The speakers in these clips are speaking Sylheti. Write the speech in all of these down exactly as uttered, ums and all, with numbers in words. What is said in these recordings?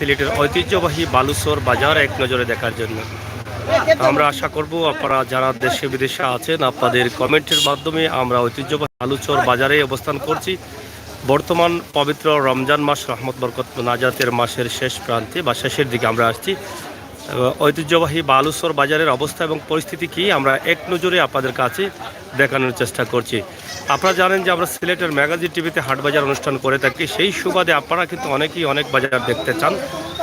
সিলেটের ঐতিহ্যবাহী বালুচর বাজার এক নজরে দেখার জন্য। আমরা আশা করব আপনারা যারা দেশে বিদেশে আছেন, আপনাদের কমেন্টের মাধ্যমে আমরা ঐতিহ্যবাহী বালুচর বাজারে অবস্থান করছি। বর্তমান পবিত্র রমজান মাস, রহমত বরকত নাজাতের মাসের শেষ প্রান্তে বা শেষের দিকে আমরা আসছি। আহ, ঐতিহ্যবাহী বালুচর বাজারের অবস্থা এবং পরিস্থিতি কি, আমরা এক নজরে আপনাদের কাছে দেখানোর চেষ্টা করছি। আপনারা জানেন যে আমরা সিলেটের ম্যাগাজিন টিভিতে হাট বাজার অনুষ্ঠান করে থাকি, সেই সুবাদে আপনারা কিন্তু অনেকেই অনেক বাজার দেখতে চান।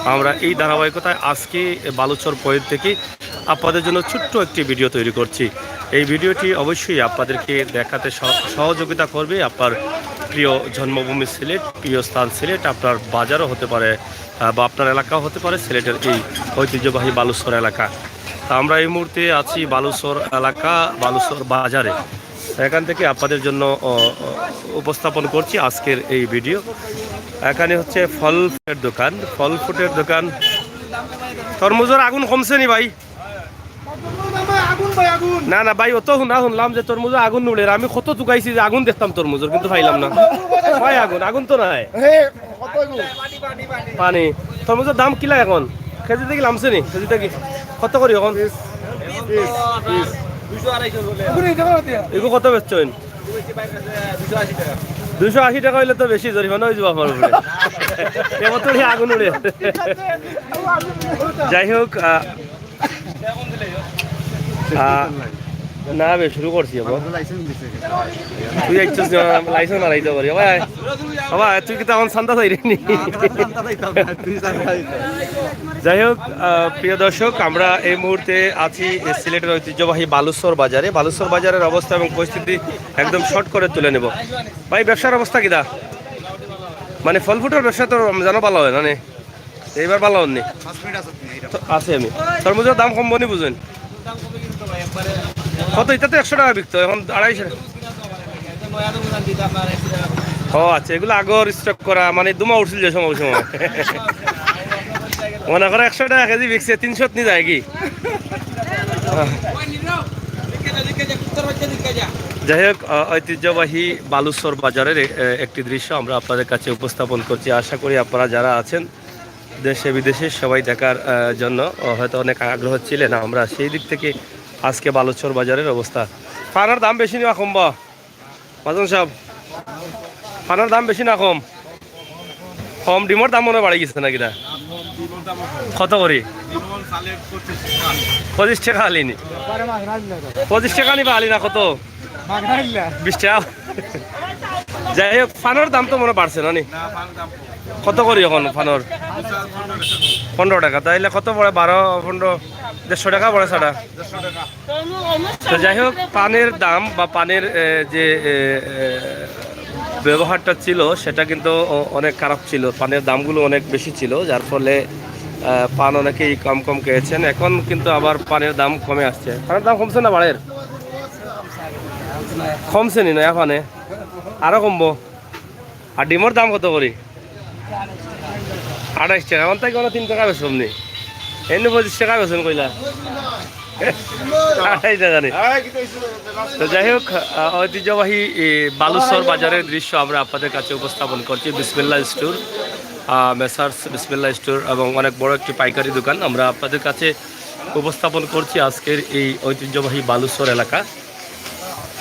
আমরা এই ধারাবাহিকতায় আজকে বালুচর পয়েন্ট থেকে আপনাদের জন্য ছোট্ট একটি ভিডিও তৈরি করছি। এই ভিডিওটি অবশ্যই আপনাদেরকে দেখাতে সহ- সহযোগিতা করবে আপনার প্রিয় জন্মভূমি সিলেট, প্রিয় স্থান সিলেট, আপনার বাজারও হতে পারে, আহ, বা আপনার এলাকাও হতে পারে সিলেটের এই ঐতিহ্যবাহী বালুচর এলাকা। তা আমরা এই মুহূর্তে আছি বালুচর এলাকা, বালুচর বাজারে। এখান থেকে আপনাদের জন্য, ও, ও, উপস্থাপন করছি আজকের এই ভিডিও। এখানে হচ্ছে ফল ফ্রুটের দোকান, ফল ফ্রুটের দোকান। তরমুজর আগুন কমছে নি ভাই? না না ভাই, অত হুনা হুনলাম যে তরমুজর আগুন নুড়ের। আমি কত তুকাইছি যে আগুন দেখতাম তরমুজর, কিন্তু পাইলাম না। ভাই, আগুন, আগুন তো নাই। পানি। তরমুজর দাম কিলা এখন? কেজি থাকি লামছে নি? কেজি থাকি কত করি এখন? এগু কত বেচছইন? দুইশো আশি টাকা অইলে তো বেশি জরিমানা অই যাইবো আমার উপরে। এবার তো আগুন উড়ে। যাই হোক, আহ, আহ, না বে, শুরু করছি আবার। তুই আইছস না, লাইসেন্স মারাইতে পারি। বাবা, বাবা, তুই কি তখন চান্দা চাইরে নি? যাই হোক, আহ, প্রিয় দর্শক, আমরা এই মুহূর্তে আছি সিলেটের ঐতিহ্যবাহী বালুচর বাজারে। বালুচর বাজারের অবস্থা এবং পরিস্থিতি একদম শর্ট করে তুলে নেব। ভাই, ব্যবসার অবস্থা কিতা? মানে, ফল ফ্রুটের ব্যবসা তো রমজানও ভালা অয় না নে? এইবার ভালা অয়নি। তো আছে আমি। তরমুজর দাম কমবো নি বুঝইন? কত? ইটা তো একশো টাকা বিকতো, এখন আড়াইশো। ও আচ্ছা, এগুলা আগর স্টক করা, মানে, দুমা উঠছিল যে সময়, ওই সময়। মনে করো একশো টাকা কেজি বিকছে, তিনশো নি যায় কি? যাই হোক, আহ, ঐতিহ্যবাহী বালুচর বাজারের এ-, এ-, একটি দৃশ্য আমরা আপনাদের কাছে উপস্থাপন করছি। আশা করি আপনারা যারা আছেন দেশে বিদেশে সবাই দেখার, আহ, জন্য, আহ, হয়তো অনেক আগ্রহ ছিলেন। আমরা সেই দিক থেকে আজকে বালুচর বাজারের অবস্থা। পানর দাম বেশি নি বা কম বা? মাজন সাব, পানর দাম বেশি না কম? কম। ডিমর দাম মনে অয় বাড়ি গেছে না কিতা? কত করি? পঁচিশ টাকা আলি নি? পঁচিশ টাকা নি বা আলি না কত? বিশ টাকা। যাই হোক, পানর দাম তো মনে অয় বাড়ছে না নি? কত করি এখন পানর? পনেরো টাকা। তাইলে কত পড়ে? বারো, পনেরো, দেড়শো টাকা পড়ে সারা। তো যাই হোক, পানের দাম বা পানের, এ, যে, এ, এ, ব্যবহারটা ছিল, সেটা কিন্তু অ-, অনেক খারাপ ছিল। পানের দামগুলো অনেক বেশি ছিল, যার ফলে, আহ, পান অনেকেই কম কম খেয়েছেন। এখন কিন্তু আবার পানের দাম কমে আসছে। পানের দাম কমছে না বাড়ের? কমছে নি না, এখানে আরো কমবো। আর ডিমর দাম কত করি? আঠাইশ টাকা। আমার তাই কোনো তিন টাকা বেশি কম নেই। এমনি পঁচিশ টাকা বেশি কইলা। আঠাইশ টাকা নেই। তো যাই হোক, আহ, ঐতিহ্যবাহী, এ, বালুচর বাজারের দৃশ্য আমরা আপনাদের কাছে উপস্থাপন করছি। বিসমিল্লাহ স্টোর, আহ, মেসার্স বিসমিল্লাহ স্টোর এবং অনেক বড় একটি পাইকারি দোকান আমরা আপনাদের কাছে উপস্থাপন করছি আজকের এই ঐতিহ্যবাহী বালুচর এলাকা।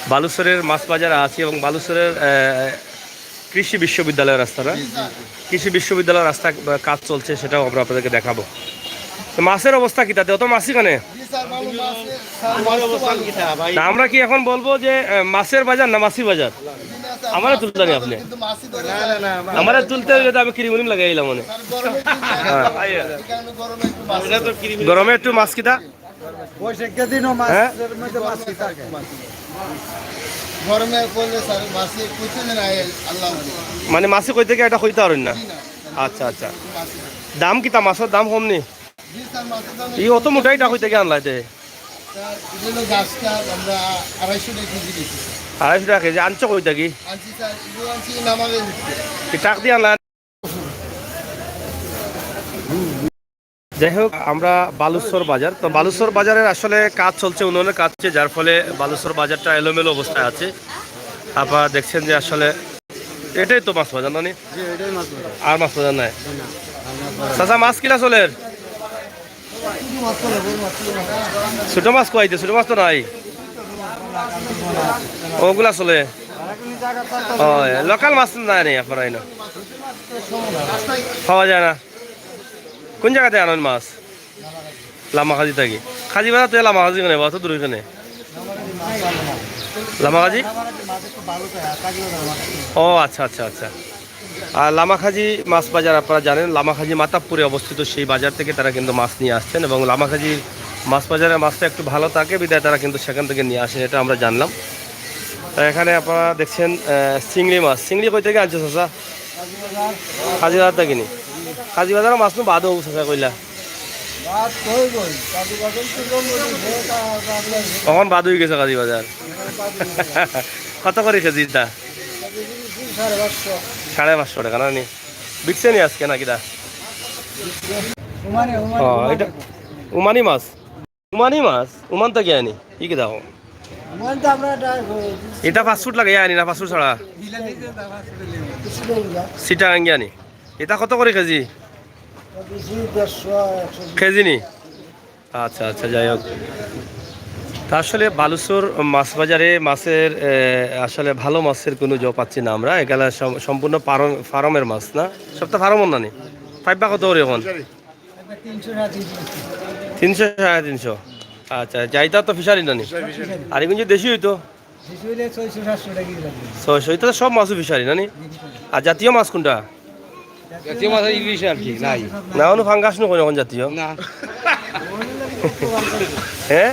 বালুচরের মাছ বাজারে আছি এবং বালুচরের, আহ, কৃষি বিশ্ববিদ্যালয়ের রাস্তা না? কৃষি বিশ্ববিদ্যালয়ের রাস্তা, আহ, কাজ চলছে, সেটাও আমরা আপনাদেরকে দেখাবো। তো মাছের অবস্থা কি তাতে? অত মাছই কেনে? না, আমরা কি এখন বলবো যে, আহ, মাছের বাজার না মাছি বাজার? আমারে তুলতে নি আপনি? আমারে তুলতে হইলে তো আমি ক্রিম উরিম লাগাই আইলাম মনে। হ্যাঁ। গরমে একটু মাছ কিতা? বৈশাখের দিনও হ্যাঁ? মাছের মধ্যে মাছ কি থাকে? গরমে করলে স্যার, মাছে কইতে যে নাই, আল্লাহ জানে। মানে মাছে কইতে কি এটা কইতে পারইন না? জি না। আচ্ছা, আচ্ছা। দাম কিতা মাছর দাম কম নি? জি স্যার, মাছের দাম ই অত মোটা ইটা কইতে কি আনলাইতে? স্যার, এই জন্য গাছটা আমরা আড়াইশো টাকা কেজি বেচি। আড়াইশো টাকা কেজি আনছো কই থাকি? আনছি স্যার, এগুলো আনছি নামালে। কি ট্রাক দিয়ে আনলা? যাই হোক, আমরা বালুচর বাজার, তো বালুচর বাজারের আসলে কাজ চলছে, উন্নয়নের কাজ চলছে, যার ফলে বালুচর বাজারটা এলোমেলো অবস্থায় আছে। আপনারা দেখছেন যে আসলে এটাই তো মাছ বাজার, না নি? জি, এটাই মাছ বাজার। আর মাছ বাজার নাই। জি না, আর মাছ চাচা, মাছ কিলা চলের? ছোট মাছ কইতে, ছোট মাছ তো নাই। ওগুলা চলে। ও, লোকাল মাছ তো নাই নি আপনারা এনে? পাওয়া যায় না। কোন জায়গাতে আনইন মাছ? লামাখাজি থাকি। খাজি বাজার তো লামাখাজি কেনে, অত দূর কেনে? লামাখাজি? ও আচ্ছা, আচ্ছা, আচ্ছা। আর লামাখাজি মাছ বাজার আপনারা জানেন, লামাখাজি মাতাবপুরে অবস্থিত, সেই বাজার থেকে তারা কিন্তু মাছ নিয়ে আসছেন এবং লামাখাজি মাছ বাজারের মাছটা একটু ভালো থাকে বিধায় তারা কিন্তু সেখান থেকে নিয়ে আসেন, এটা আমরা জানলাম। তো এখানে আপনারা দেখছেন, আহ, চিংড়ি মাছ। চিংড়ি কই থেকে আনছো চাচা? কাজীবাজার থেকে নি? কাজীবাজারর মাছ নু বাদ অউ চাচা কইলা। অখন বাদ অই গেছে কাজীবাজার। কত করি কেজি ইটা? সাড়ে পাঁচশো টেকা না নি? বিকছে নি আজকে না কিতা? ও, ইটা উমানি মাছ। উমানি মাছ? উমান থাকি আনি? ই কিতা? ইটা পাঁচ ফুট লাগে আনি না পাঁচ ফুট ছাড়া? চিটাগাঙ্গি আনি। ইটা কত করি কেজি? কেজি নি? আচ্ছা, আচ্ছা, যাই হোক। তা আসলে বালুচর মাছ বাজারে মাছের, এ, আসলে ভালো মাছের কোনো জো পাচ্ছি না আমরা। এখানে সম-, সম্পূর্ণ ফার্ম, ফার্মের মাছ না? সব তো ফার্মর না নি? পাইবা কত করি এখন? তিনশো, সাড়ে তিনশো। আচ্ছা, আচ্ছা, ইটা তো ফিশারি না নি? আর এখন যে দেশি হইতো? ছয়শো, ইটা তো সব মাছও ফিশারি না নি? আর জাতীয় মাছ কোনটা? জাতীয় মাছ ইলিশ আর কি, নাই। না, অনু ফাঙ্গাস নু কই এখন জাতীয়? না। হ্যাঁ?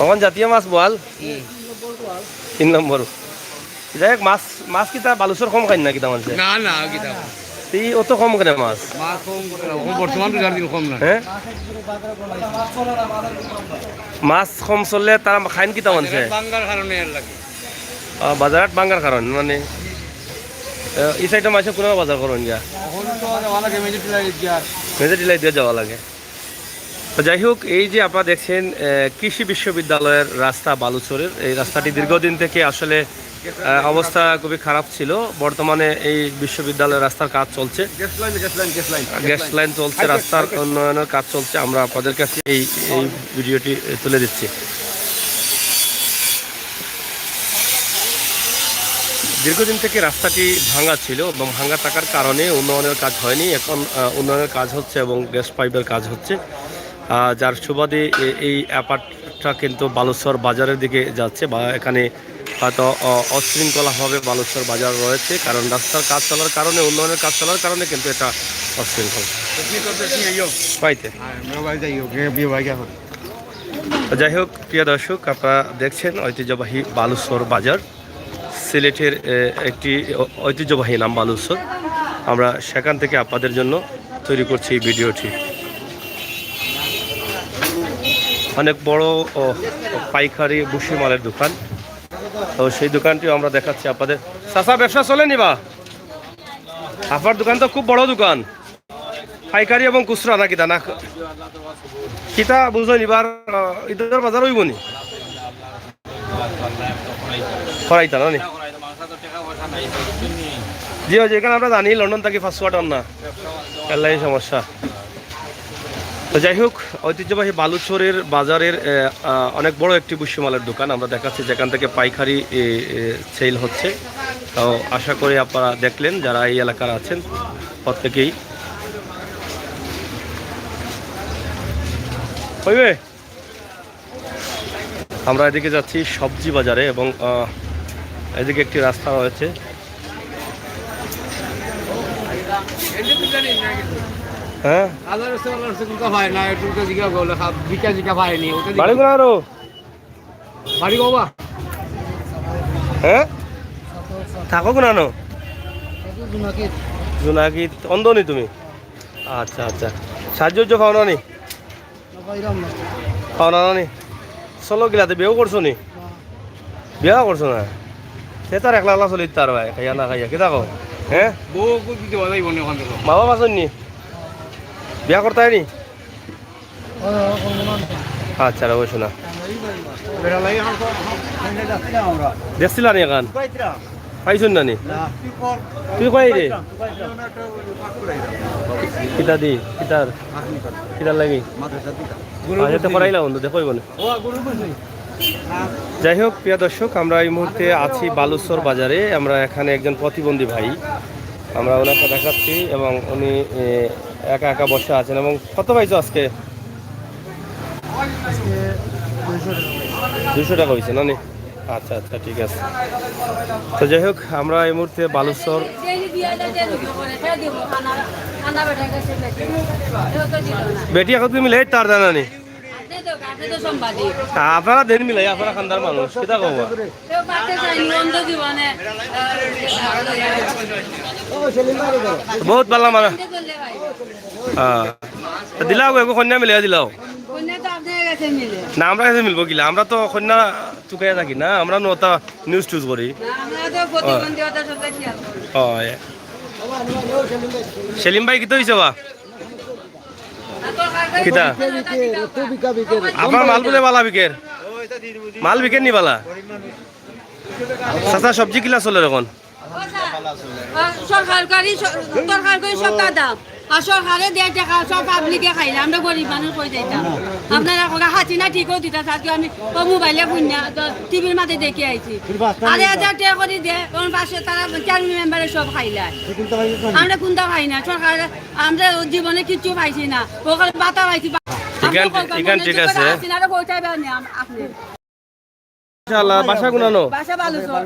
এখন জাতীয় মাছ বোয়াল? তিন নম্বর। যাই হোক, মাছ, মাছ কিতা বালুচর কম খাইন না কিতা মানষে? না, না, কিতা? এই অত কম কেনে মাছ? মাছ কম, এখন বর্তমান তো চার দিন কম না। হ্যাঁ? মাছ কম চললে তারা খাইন কিতা মানষে? বাজার ভাঙ্গার কারণে এর লাগে। আহ, বাজার হাট ভাঙ্গার কারণে, মানে, আহ, এই সাইডে মাসে কোনো বাজার করইন গিয়া? এখন তো যাওয়া লাগে, মেজর টিলা দিয়া। মেজর টিলা দিয়া যাওয়া লাগে। তো যাই হোক, এই যে আপনারা দেখছেন, আহ, কৃষি বিশ্ববিদ্যালয়ের রাস্তা বালুচরের, এই রাস্তাটি দীর্ঘদিন থেকে আসলে, আহ, অবস্থা খুবই খারাপ ছিল। বর্তমানে এই বিশ্ববিদ্যালয়ের রাস্তার কাজ চলছে। Gas line, gas line, gas line, gas line চলছে, রাস্তার উন্নয়নের কাজ চলছে। আমরা আপনাদের কাছে এই, এই ভিডিওটি তুলে দিচ্ছি। দীর্ঘদিন থেকে রাস্তাটি ভাঙা ছিল এবং ভাঙা থাকার কারণে উন্নয়নের কাজ হয়নি। এখন, আহ, উন্নয়নের কাজ হচ্ছে এবং গ্যাস পাইপের কাজ হচ্ছে, আহ, যার সুবাদে এ-, এই অ্যাপার্টটা কিন্তু বালুচর বাজারের দিকে যাচ্ছে বা এখানে হয়তো, আহ, অশৃঙ্খলাভাবে বালুচর বাজার রয়েছে, কারণ রাস্তার কাজ চলার কারণে, উন্নয়নের কাজ চলার কারণে কিন্তু এটা অশৃঙ্খল। পাইতে। তো যাই হোক, প্রিয় দর্শক, আপনারা দেখছেন ঐতিহ্যবাহী বালুচর বাজার, সিলেটের, এ, একটি ঐ-, ঐতিহ্যবাহী নাম বালুচর। আমরা সেখান থেকে আপনাদের জন্য তৈরি করছি এই ভিডিওটি। অনেক বড় ও পাইকারি ভুসি মালের দোকান, তো সেই দোকানটিও আমরা দেখাচ্ছি আপনাদের। চাচা, ব্যবসা চলেনি বা? আপনার দোকান তো খুব বড় দোকান। পাইকারি এবং খুচরা না কিতা না? কিতা বুঝইন, ইবার, আহ, ঈদর বাজার অইবো নি? করাইতা না নি? জি, জি, এখানে আমরা জানি লন্ডন থাকি পাঁচশো টাকা না। এলাই সমস্যা। তো যাই হোক, ঐতিহ্যবাহী বালুচরের বাজারের, এ, আহ, অনেক বড় একটি ভুসি মালের দোকান আমরা দেখাচ্ছি, যেখান থেকে পাইকারি, এ, এ, সেল হচ্ছে। তো আশা করি আপনারা দেখলেন, যারা এই এলাকার আছেন প্রত্যেকেই। হইবে? আমরা এদিকে যাচ্ছি সবজি বাজারে এবং, আহ, এদিকে একটি রাস্তা রয়েছে। হ্যাঁ? বাড়ি কোন আরো? বাড়ি বাবা। হ্যাঁ? থাকো কোন আনো? জুনাকিত। অন্ধ নি তুমি? আচ্ছা, আচ্ছা। সাহায্য উজ্জ পাও না নি? পাও না নি? চলো গিলাতে বিয়াও করছো নি? বিয়া করছো না? সে তার একলা একলা চলিত তার ভাই, খাইয়া না খাইয়া। কিতা কও? হ্যাঁ? বউ কই দিতে পারলাই বনে ওখান থেকে। মা বাবা আছেন নি? বিয়া করতে হয়নি? আচ্ছা, রে, বসো না। দেখছিলা নি এখন? পাইছইন না নি? তুই কই রে? কিতা দি? কিতার? কিতার লাগি? আচ্ছা, তো করাইলা বন্ধু, দেখো বনে। যাই হোক, প্রিয় দর্শক, আমরা এই মুহূর্তে আছি বালুচর বাজারে। আমরা এখানে একজন প্রতিবন্ধী ভাই, আমরা ওনাকে দেখাচ্ছি এবং উনি, এ, একা একা বসে আছেন। এবং কত পাইছো আজকে? দুইশো টাকা হয়েছে না নি? আচ্ছা, আচ্ছা, ঠিক আছে। তো যাই হোক, আমরা এই মুহূর্তে বালুচর বেটি এখন তুমি লেট তার জানা নি? আপনারা দেন মিলাই, আপনারা খান্দার মানুষ, কিতা কব? বহুত ভালা মারা। হ্যাঁ। তা দিলাও গো, এগো কন্যা মিলে দিলাও। না, আমরা কাছে মিলবো কিলা? আমরা তো কন্যা চুকাইয়া থাকি না, আমরা নতা নিউজ টিউজ করি। হয়। সেলিম ভাই, কিতা হইছে বা? কিতা? আপনার মাল বুলে বালা বিকের? মাল বিকের নি বালা? চাচা, সবজি কিলা চলের এখন? সরকারি, সরকারি সবতা দাম। আর সরকারে দেয় টেকা, সব পাবলিকে খাইলে, আমরা গরিব মানুষ কই যাইতাম। আপনারা কইরা হাসিনা ঠিকও দিতা, আজকে আমি ও মোবাইলে বুঝনা, টিভির মাঝে দেখি আইছি। আড়াই হাজার টেকা করি দে, ওর পাশে তারা চেয়ারম্যান মেম্বারে সব খাইলা। আমরা কুনতা খাই না, সরকার, আমরা জীবনে কিচ্ছু পাইছি না। ওখানে বাতা পাইছি, বা-, ইখান, আমরা কই ইখান ঠিক আছে। হাসিনারে পৌঁছাইবে না আম-, আপনি। ইনশাআল্লাহ, বাসা কুনানো? বাসা বালুচর।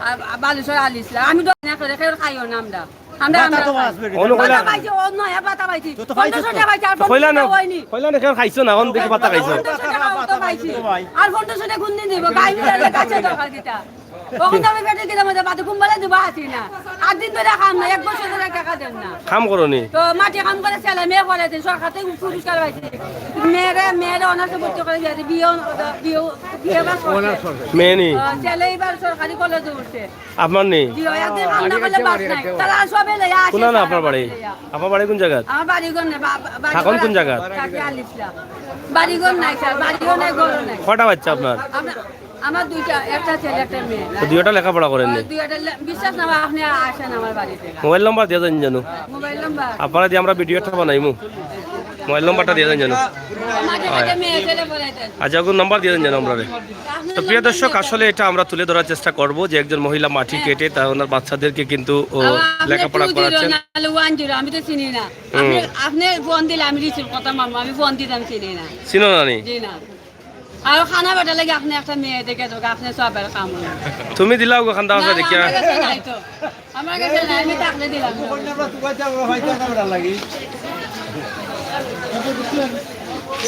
আর, আর বালুচর আল ইসলাম। আমি দোকানে করে কেউ খাইও না আমরা। আমরা, বাতা আমরা তো খাই। আসবে রে। বাতা পাইছি, ও নয়া বাতা পাইছি। তো তো পাইছো পনেরোশো তো। টাকা পাইছি, আর তো কইলা না, পনেরোশো টাকা হয়নি। কইলা না, কেউ খাইছো না, অন দেখি বাতা খাইছো। পনেরোশো টাকা তো পাইছি। আর পনেরোশো টাকা কোন দিন দিব? গাই মিলালে গাছে দরকার কিতা? ওখান তো আমি পেটে গেলে মধ্যে বাদে কুম্বালে দিব আসি না। আট দিন ধরে খাম না, এক বছর ধরে টাকা দেন না। কাম করো নি? তো মাটি কাম করে ছেলে মেয়ে করে দিন, সরকার থেকে পুরস্কার পাইছি। মেয়েরে, মেয়েরে অনার্সে ভর্তি করে দিয়েছে, বিয়ে, বিয়ে, বিয়ে পাস করছে। মেয়ে নি? আহ, ছেলে এবার সরকারি কলেজে উঠছে। আপনার নি? জি, ওই একদিন রান্না করলে বাস নাই। তারা সবে লইয়া আসে, কুনানো আপনার বাড়ি? লইয়া। আপনার বাড়ি কোন জায়গা? আমার বাড়িঘর নাই, বা-, বা-, বাড়িঘর থাকন কোন আছে। জায়গা? থাকি আল ইসলাম। বাড়িঘর নাই, স্যার, বাড়িও নাই, ঘরও নাই। কয়টা বাচ্চা আপনার? আমরা, আমার দুইটা, একটা ছেলে, একটা মেয়ে। তো দুইটা লেখাপড়া করেন নি? ওই দুইটা লে-, বিশ্বাস না হয়, আপনি আসেন আমার বাড়িতে। মোবাইল নাম্বার দিয়া যান জানো। Mobile number? আপনারা দিয়ে আমরা ভিডিও একটা বানাইমু। মোবাইল নাম্বারটা দিয়া যান জানো। মাঝে মাঝে মেয়ে ছেলে পড়াইতেন। আচ্ছা, ওগুলো নাম্বার দিয়া যান জানো আমরা। তো প্রিয় দর্শক, আসলে এটা আমরা তুলে ধরার চেষ্টা করব যে একজন মহিলা মাটি হ্যাঁ। কেটে তার ওনার বাচ্চাদেরকে কিন্তু, ও, আবার আপনি লেখাপড়া two zero করাচ্ছেন। নাহলে one zero, আমি তো চিনি না। হুম। আপনি, আপনি ফোন দিলে আমি রিসিভ করতাম, আম্মা, আমি ফোন দিতাম চিনি না। চিনো না নি? জি না। আর খানা বেটা লাগে আপনি একটা মেয়ে দেখে তো আপনি সব আর কাম হলো। তুমি দিলাও গো খান্দা না, আছে না, দেখিয়া। আমার কাছে নাই তো। আমার কাছে নাই, আমি থাকলে দিলাম।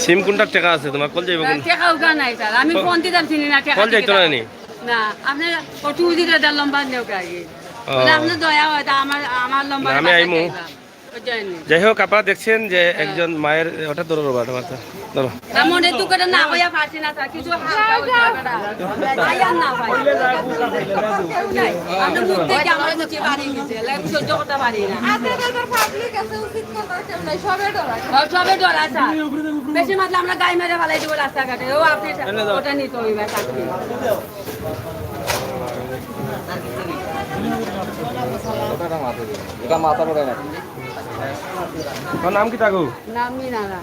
সিম কোনটার টাকা আছে তোমার? কল যাইব কোন? টাকা উকা নাই স্যার, আমি কল, ফোন দিতাম চিনি না, টাকা কল যাইতো না নি? না, আপনি ও two zero দার লম্বা নেও আগে। ও। বলে, আপনার দয়া হয়, তা আমার, আমার লম্বা না, আমি আইমু। বুঝলেন? যাই হোক, আপনারা দেখছেন যে হ্যাঁ। একজন মায়ের, ওটা ধরো বাবা, ওটা ধরো। তার মনে দুঃখটা না হইয়া পারছি না, স্যার, কিছু হালকা হইতে পারে না। আইয়ার না ভাই। কেউ নাই। আমরা মুখ থেকে আমরা বুঝি বাড়ি গেছে, এলাকা সহ্য করতে পারি না। আট হাজার পাবলিক আছে, উচিত কথা কেউ নাই, সবে ডরায়। হ্যাঁ, সবে ডরায়, স্যার। বেশি মাতলে আমরা গাই মেরে ফালাই দিব রাস্তাঘাটে। ও আপনি ওটা নিতে হইবে, চাকরি। এটা মাথা পড়ে না। তোর নাম কিতা গো? নাম মিনারা।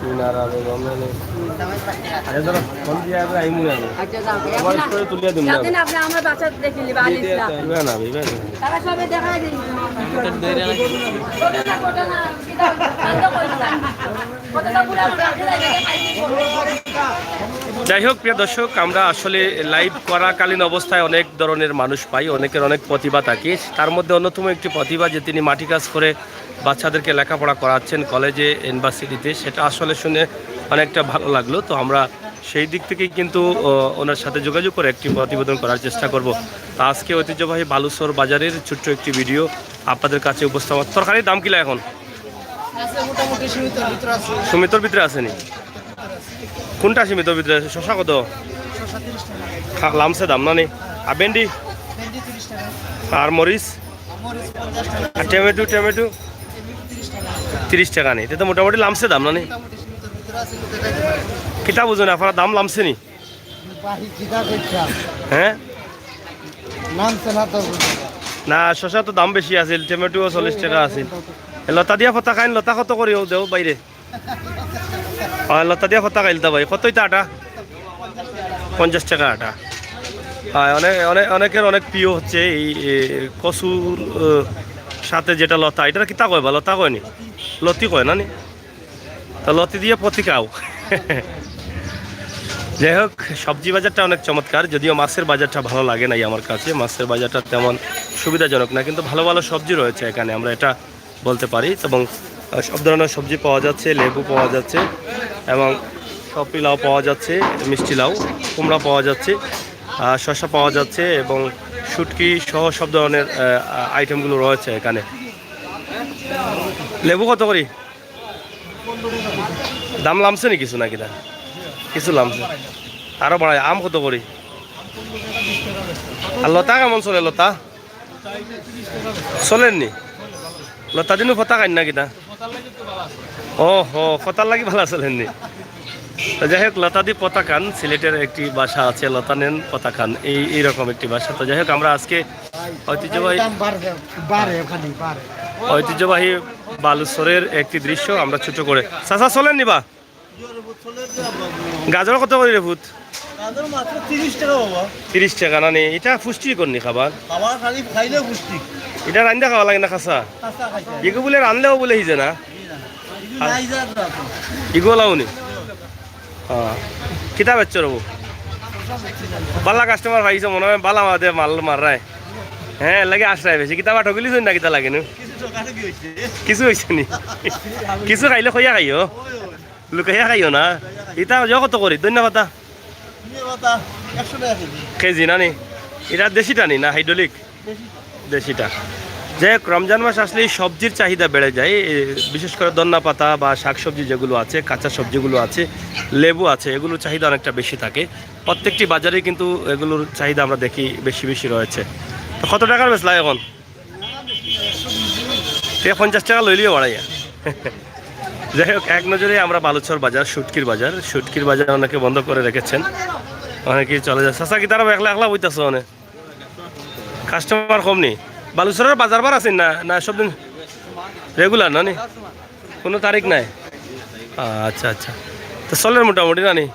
মিনারা বেগম, মানে। আচ্ছা, ধরো, ফোন দিয়া আগে আইমু না আমি। আচ্ছা, যাও। তোমার এখন স্টোরি তুলিয়া দিমু না। এখন আপনি আমার বাচ্চা দেখে নিবা, আল ইসলাম। ইবা না, ইবা না। তারা সবে দেখাই দিন। যাই হোক, প্রিয় দর্শক, আমরা আসলে লাইভ করাকালীন অবস্থায় অনেক ধরনের মানুষ পাই, অনেকের অনেক প্রতিভা থাকে। তার মধ্যে অন্যতম একটি প্রতিভা যে তিনি মাটি কাজ করে বাচ্চাদেরকে লেখাপড়া করাচ্ছেন কলেজে, ইউনিভার্সিটিতে, সেটা আসলে শুনে অনেকটা ভালো লাগলো। তো আমরা সেই দিক থেকে কিন্তু, ও, ওনার সাথে যোগাযোগ করে একটি প্রতিবেদন করার চেষ্টা করব। তা আজকে ঐতিহ্যবাহী বালুচর বাজারের ছোট্ট একটি ভিডিও আপনাদের কাছে উপস্থাপন। তরকারির দাম কিলা এখন? আছে মোটামুটি সীমিতর ভিতরে আছে। সীমিতর ভিতরে আছে নি? কোনটা সীমিতর ভিতরে আছে? শশা কত? শশা তিরিশ টাকা। খা-, লামসে দাম না নি? আর ভেন্ডি? ভেন্ডি তিরিশ টাকা। আর মরিচ? মরিচ পঞ্চাশ টাকা। আর টমেটো, টমেটো? টমেটো তিরিশ টাকা। তিরিশ টাকা নি? এটা তো মোটামুটি লামসে দাম না নি? মোটামুটি সীমিতর ভিতরে আছে, একটু দেখাই দিতে পারি। কিতা বুঝুন, আপনারা দাম লামসে নি? বাহি কিতা করছা? হ্যাঁ? নামছে না তো। না, শশা তো দাম বেশি আছিল, টমেটো চল্লিশ টাকা আছিল। এ, লতা দিয়া ফতা খাইন, লতা কত করি দেও বাইরে? অয়, লতা দিয়া ফতা খাইলতা ভাই, কত ইতা আটা? পঞ্চাশ টাকা আটা। অয়, অনেক, অনেক, অনেকের অনেক প্রিয় হচ্ছে এই, এ, কচুর, এ, সাথে যেটা লতা, এটা কিতা কয় বা লতা কয়নি? লতি কয় না নি? তো লতি দিয়ে পতি খাও। যাই হোক, সবজি বাজারটা অনেক চমৎকার, যদিও মাছের বাজারটা ভালো লাগে নাই আমার কাছে। মাছের বাজারটা তেমন সুবিধাজনক না, কিন্তু ভালো ভালো সবজি রয়েছে এখানে, আমরা এটা বলতে পারি। এবং, আহ, সব ধরনের সবজি পাওয়া যাচ্ছে, লেবু পাওয়া যাচ্ছে এবং সবজি লাউ পাওয়া যাচ্ছে, মিষ্টি লাউ, কুমড়া পাওয়া যাচ্ছে, আহ, শসা পাওয়া যাচ্ছে এবং শুটকি সহ সব ধরনের, আহ, আইটেমগুলো রয়েছে এখানে। লেবু কত করি? দাম লামছে নি কিছু নাকি দা? কিছু লামছে। আরো বাড়ায়। আম কত করি? আর লতা কেমন চলে লতা? চলেননি? লতা দিনও ফতা খাইন না কিতা? ও হো, ফতার লাগি ভালা চলেননি? তো যাই হোক, লতা দি পতা খান, সিলেটের একটি ভাষা আছে, লতা নেন পতা খান, এই, এইরকম একটি ভাষা। তো যাই হোক, আমরা আজকে ঐতিহ্যবাহী দাম বাড়ে, বাড়ে ওখানে, বাড়ে। ঐতিহ্যবাহী বালুচরের একটি দৃশ্য আমরা ছোট করে। চাচা, চলেননি বা? গাজর কত করি রে ফুত? গাজর মাত্র তিরিশ টাকা বাবা। তিরিশ টাকা না নি? এটা পুষ্টিকর নি খাবার? খাবার খালি খাইলে পুষ্টি। এটা রান্দা খাওয়া লাগে না খাসা? খাসা খাইতে হয়। ইগু বলে রানলেও বলে হিজে না? জি না। ইগু নাই যার না তো। ইগু লাও নি? হ্যাঁ। কিতা বেচছো রবু? বালা কাস্টমার পাইছো মনে হয়, বালা মাদে মাল মাররায়। হ্যাঁ, লাগে আসরায় বেশি। কিতা বা ঠগিলিছইন না কিতা লাগে নু? কিছু ঠকাঠকি হইছে। কিছু হইছে নি? কিছু খাইলে কইয়া খাইও। ওই, ওই। লুকাইয়া খাইও না। ইতা যাও কত করি? ধনিয়া পাতা? ধনিয়া পাতা একশো টাকা কেজি। কেজি না নি? এটা দেশিটা নি না হাইড্রোলিক? দেশিটা। যাই হোক, রমজান মাস আসলেই সবজির চাহিদা বেড়ে যায়। এ, বিশেষ করে ধনিয়া পাতা বা শাকসবজি যেগুলো আছে, কাঁচা সবজিগুলো আছে, লেবু আছে, এগুলোর চাহিদা অনেকটা বেশি থাকে। প্রত্যেকটি বাজারে কিন্তু এগুলোর চাহিদা আমরা দেখি বেশি বেশি রয়েছে। তো কত টাকার বেচলা এখন? তে পঞ্চাশ টাকা লইলিও বাড়াইয়া। যাই হোক, এক নজরে আমরা বালুচর বাজার, শুটকির বাজার, শুটকির বাজার অনেকে বন্ধ করে রেখেছেন, অনেকেই চলে যায়। চাচা, কিতা একলা একলা বইতাছো মানে? কাস্টমার কম নি? বালুচরের বাজার বার আছে না, না সব দিন রেগুলার না নি? কোনো তারিখ নাই? আচ্ছা, আচ্ছা। তো চলের মোটামুটি না নি?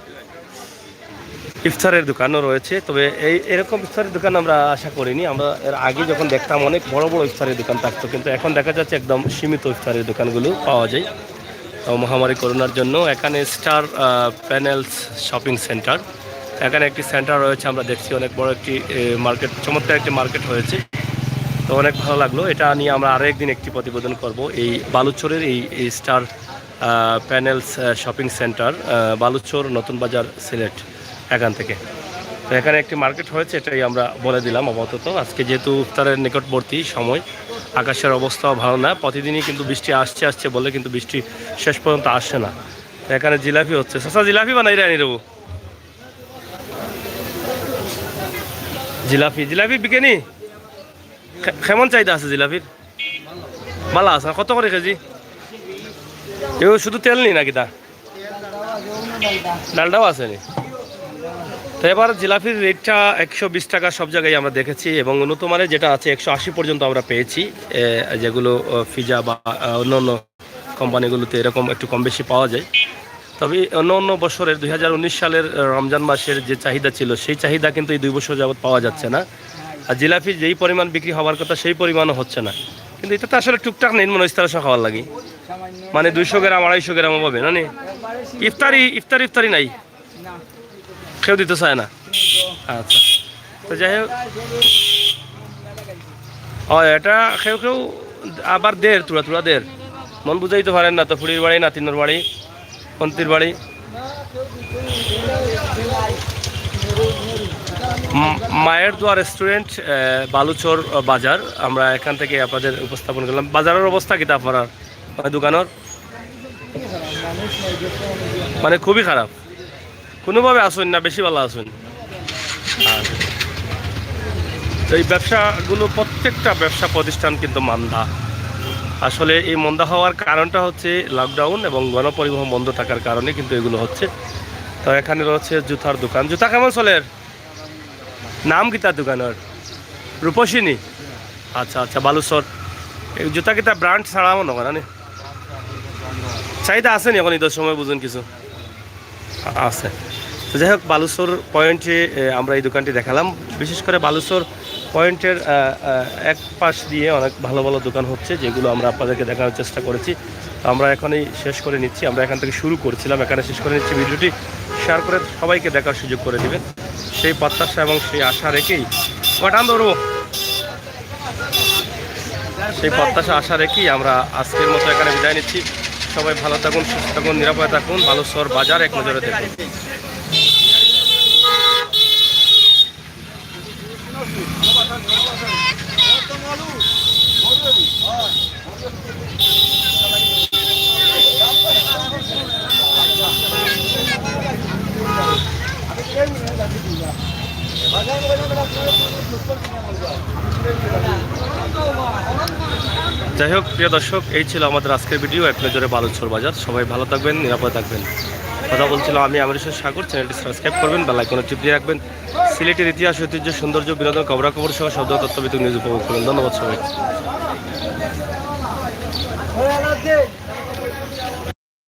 ইফতারের দোকানও রয়েছে, তবে এই, এরকম ইফতারের দোকান আমরা আশা করিনি। আমরা এর আগে যখন দেখতাম অনেক বড় বড় ইফতারের দোকান থাকতো, কিন্তু এখন দেখা যাচ্ছে একদম সীমিত ইফতারের দোকানগুলো পাওয়া যায়। তো মহামারী করোনার জন্য এখানে স্টার, আহ, প্যানেলস শপিং সেন্টার, এখানে একটি সেন্টার রয়েছে, আমরা দেখছি অনেক বড় একটি, এ, মার্কেট, চমৎকার একটি মার্কেট হয়েছে। তো অনেক ভালো লাগলো। এটা নিয়ে আমরা আরও একদিন একটি প্রতিবেদন করব। এই বালুচরের এই, এই স্টার, আহ, প্যানেলস, আহ, শপিং সেন্টার, আহ, বালুচর, নতুন বাজার, সিলেট, এখান থেকে। তো এখানে একটি মার্কেট হয়েছে, এটাই আমরা বলে দিলাম আপাতত। আজকে যেহেতু ইফতারের নিকটবর্তী সময়, আকাশের অবস্থাও ভালো না, প্রতিদিনই কিন্তু বৃষ্টি আসছে আসছে বলে কিন্তু বৃষ্টি শেষ পর্যন্ত আসছে না। তো এখানে জিলাপি হচ্ছে, চাচা জিলাপি বানাই রানি রবু। জিলাপি, জিলাপি বিকেনি? খে-, কেমন চাহিদা আছে জিলাপির? ভালা আছে না? কত করে কেজি? এও শুধু তেল নি না কিতা? ডালডাও আছে নি? তো এবার জিলাপির রেটটা একশো বিশ টাকা সব জায়গায় আমরা দেখেছি, এবং উন্নত মানের যেটা আছে একশো আশি পর্যন্ত আমরা পেয়েছি। এ, যেগুলো, আহ, ফিজা বা, আহ, অন্য অন্য কোম্পানিগুলোতে এরকম একটু কম বেশি পাওয়া যায়। তবে অন্য অন্য বছরের দুই হাজার উনিশ সালের, আহ, রমজান মাসের যে চাহিদা ছিল, সেই চাহিদা কিন্তু এই দুই বছর যাবত পাওয়া যাচ্ছে না। আর জিলাপি যেই পরিমাণ বিক্রি হওয়ার কথা, সেই পরিমাণও হচ্ছে না। কিন্তু এটা তো আসলে টুকটাক নেই, মনে হয় ইফতারের সময় খাওয়ার লাগি, মানে দুইশো গ্রাম, আড়াইশো গ্রাম হবে না নি? ইফতারি, ইফতারি, ইফতারি নাই। কেউ দিতে চায় না। আচ্ছা, তো যাই হোক, ও, এটা কেউ কেউ আবার দের, থুড়া থুড়া দের। মন বুঝাইতে পারেন না তো, ফুড়ির বাড়ি, নাতিনর বাড়ি, কন্তির বাড়ি। উম, মায়ের দোয়া রেস্টুরেন্ট, আহ, বালুচর, আহ, বাজার, আমরা এখান থেকে আপনাদের উপস্থাপন করলাম। বাজারের অবস্থা কিতা আপনার, মানে, দোকানের? মানে, খুবই খারাপ। কোনোভাবে আছইন না, বেশি ভালা আছইন। আর এই ব্যবসাগুলো, প্রত্যেকটা ব্যবসা প্রতিষ্ঠান কিন্তু মান্দা। আসলে এই মন্দা হওয়ার কারণটা হচ্ছে লকডাউন এবং গণপরিবহন বন্ধ থাকার কারণে কিন্তু এগুলো হচ্ছে। তো এখানে রয়েছে জুতার দোকান। জুতা কেমন চলের? নাম কিতা দোকানের? রূপসী নি? আচ্ছা, আচ্ছা, বালুচর। এই জুতা কিতা ব্র্যান্ড ছাড়া মনে করে না নি? চাহিদা আছে নি এখন ঈদর সময়, বুঝুন কিছু? আছে। তো যাই হোক, বালুচর পয়েন্টে, এ, আমরা এই দোকানটি দেখালাম। বিশেষ করে বালুচর পয়েন্টের, আহ, আহ, এক পাশ দিয়ে অনেক ভালো ভালো দোকান হচ্ছে, যেগুলো আমরা আপনাদেরকে দেখানোর চেষ্টা করেছি। তো আমরা এখানেই শেষ করে নিচ্ছি, আমরা এখান থেকে শুরু করছিলাম, এখানে শেষ করে নিচ্ছি। ভিডিওটি শেয়ার করে সবাইকে দেখার সুযোগ করে দিবেন। সেই প্রত্যাশা এবং সেই আশা রেখেই, ওটা টান ধরবো। সেই প্রত্যাশা আশা রেখেই আমরা আজকের মতো এখানে বিদায় নিচ্ছি। সবাই ভালো থাকুন, সুস্থ থাকুন, নিরাপদে থাকুন। বালুচর বাজার এক নজরে দেখুন। যাই হোক, প্রিয় দর্শক, এই ছিল আমাদের আজকের ভিডিও, এক নজরে বালুচর বাজার। সবাই ভালো থাকবেন, নিরাপদে থাকবেন। কথা বলছিলাম আমি, আমির হোসেন সাগর। চ্যানেলটি সাবস্ক্রাইব করবেন, বেল আইকনে টিপ দিয়ে রাখবেন। সিলেটের ইতিহাস, ঐতিহ্য, সৌন্দর্য, বিনোদন, খবরাখবর সহ সব তথ্য বিদ্যুৎ নিউজ উপভোগ করবেন। ধন্যবাদ সবাইকে।